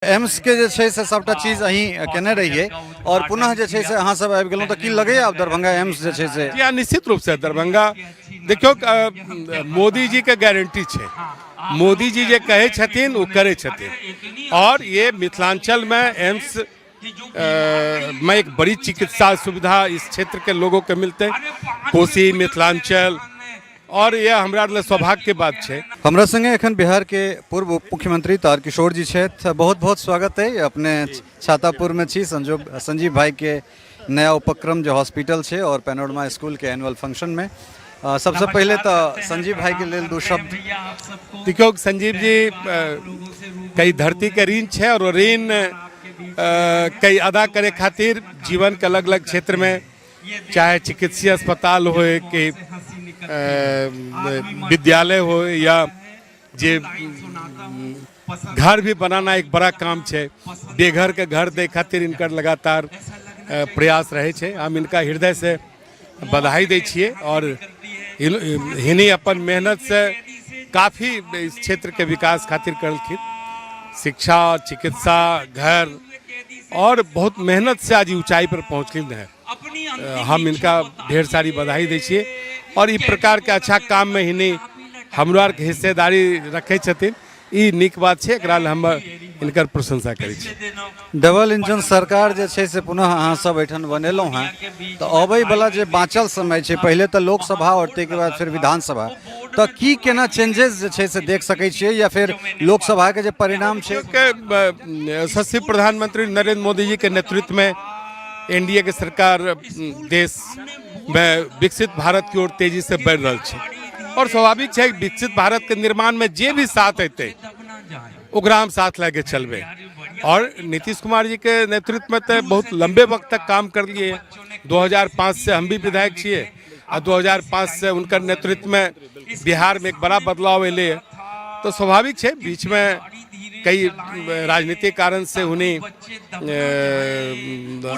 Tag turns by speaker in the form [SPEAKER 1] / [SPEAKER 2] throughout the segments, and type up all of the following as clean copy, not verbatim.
[SPEAKER 1] एम्सके जे छै से सभटा चीज अहीं केने रहियै आओर पुनः जे छै से अहाँ सब आबि गेलहुँ, तऽ की लगैए आब दरभंगा एम्स जे छै से?
[SPEAKER 2] जी हाँ, निश्चित रूपसँ दरभंगा देखियौ, मोदी जीके गारंटी छै, मोदी जी जे कहै छथिन ओ करै छथिन। और ये मिथिलांचल में एम्स में एक बड़ी चिकित्सा सुविधा इस क्षेत्र के लोगों के मिलते, कोसी मिथिलांचल, और यह हमरा लिए सौभाग्य के बात छै।
[SPEAKER 1] हमरा संगे एखन बिहार के पूर्व उप मुख्यमंत्री तारकिशोर जी छथि। बहुत बहुत स्वागत है। अपने छातापुर में छी, संजीव भाई के नया उपक्रम जो हॉस्पिटल छै और पैनोरमा स्कूल के एनुअल फंक्शन में। सबसे पहले तो संजीव भाई के लेल दू शब्द।
[SPEAKER 2] देखियौ संजीव जी, कई धरती के ऋण छै और ऋण कई अदा करे खातिर जीवन के अलग अलग क्षेत्र में, चाहे चिकित्सीय अस्पताल होए कि विद्यालय हो या जे घर भी बनाना एक बड़ा काम छै, बेघर के घर दे खातिर इनकर लगातार प्रयास रहे छै। हम इनका हृदय से बधाई दै छियै और हिनी अपन मेहनत से काफ़ी इस क्षेत्र के विकास खातिर करलखिन, शिक्षा, चिकित्सा, घर, और बहुत मेहनत से आज ऊंचाई पर पहुँचलिन है। हम इनका ढेर सारी बधाई दै छियै और ई प्रकार के अच्छा काम में हिनी हमरो आरके हिस्सेदारी रखै छथिन, ई नीक बात छै। एकरा लेल हम इनकर प्रशंसा करै छी।
[SPEAKER 1] डबल इंजन सरकार जे छै से पुनः अहाँ सब एहिठाम बनेलहुँ हेँ, तऽ अबै वला जे बाँचल समय छै, पहिले तऽ लोकसभा आओर ताहिके बाद फेर विधानसभा, तऽ की केना चेंजेस जे छै से देख सकै छियै या फिर लोकसभाके जे परिणाम छै?
[SPEAKER 2] के यशस्वी प्रधानमंत्री नरेंद्र मोदी जी के नेतृत्व में एनडीए के सरकार देश में विकसित भारत की ओर तेजी से बढ़ि रहल छै और स्वाभाविक छै, विकसित भारत के निर्माण में जे भी साथ एतै ओकरा हम साथ लए के चलबै। और नीतीश कुमार जी के नेतृत्व में तो बहुत लंबे वक्त तक काम कर लिए। 2005 से हम भी विधायक छियै आ 2005 से उनकर नेतृत्व में बिहार में एक बड़ा बदलाव एलै। तो स्वाभाविक छै, बीच में कई राजनीतिक कारण से उन्हें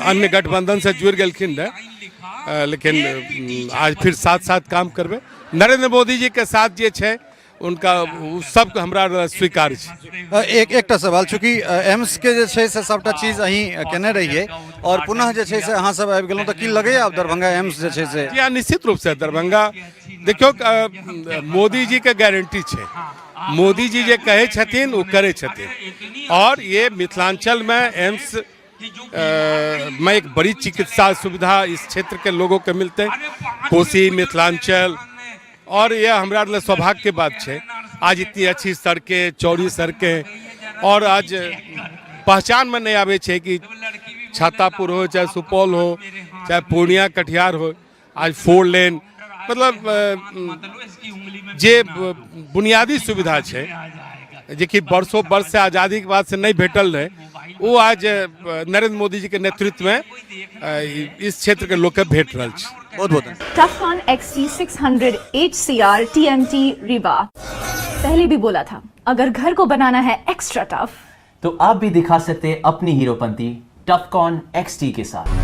[SPEAKER 2] अन्य गठबंधन से जुड़ गेलखिन रहे, लेकिन आज फिर साथ साथ काम करबै। नरेंद्र मोदी जी के साथ जे छै उनका ओ सबके हमरा स्वीकार छै।
[SPEAKER 1] एकटा सवाल, चूँकि एम्स के जे छै से सभटा चीज अहीं केने रहियै और पुनः जे छै से अहाँ सब आबि गेलहुँ, तऽ की लगैए आब दरभंगा एम्स जे छै से?
[SPEAKER 2] जी हाँ, निश्चित रूप से दरभंगा देखियौ, मोदी जी के गारंटी छै, मोदी जी जे कहै छथिन ओ करै छथिन। और ये मिथिलांचल में एम्स में एक बड़ी चिकित्सा सुविधा इस क्षेत्र के लोगों के मिलते, कोसी मिथिलांचल, और यह हमरा लिए सौभाग्य के बात छै। आज इतनी अच्छी सड़कें, चौड़ी सड़कें, और आज पहचान में नहीं आबै छै कि छातापुर हो, चाहे सुपौल हो, चाहे पूर्णिया कटिहार हो। आज फोर लेन, मतलब जे बुनियादी सुविधा छै जे कि वर्षों वर्ष से आज़ादी के बाद से नहीं भेटल रहे, वो आज नरेंद्र मोदी जी के नेतृत्व में इस क्षेत्र के लोग के भेट रहल छै।
[SPEAKER 1] बहुत बहुत धन्यवाद।
[SPEAKER 3] Tufcon XT600 HCR TMT Rewa। पहले भी बोला था, अगर घर को बनाना है एक्स्ट्रा टफ
[SPEAKER 4] तो आप भी दिखा सकते हैं अपनी हीरोपंती टफकॉन XT के साथ।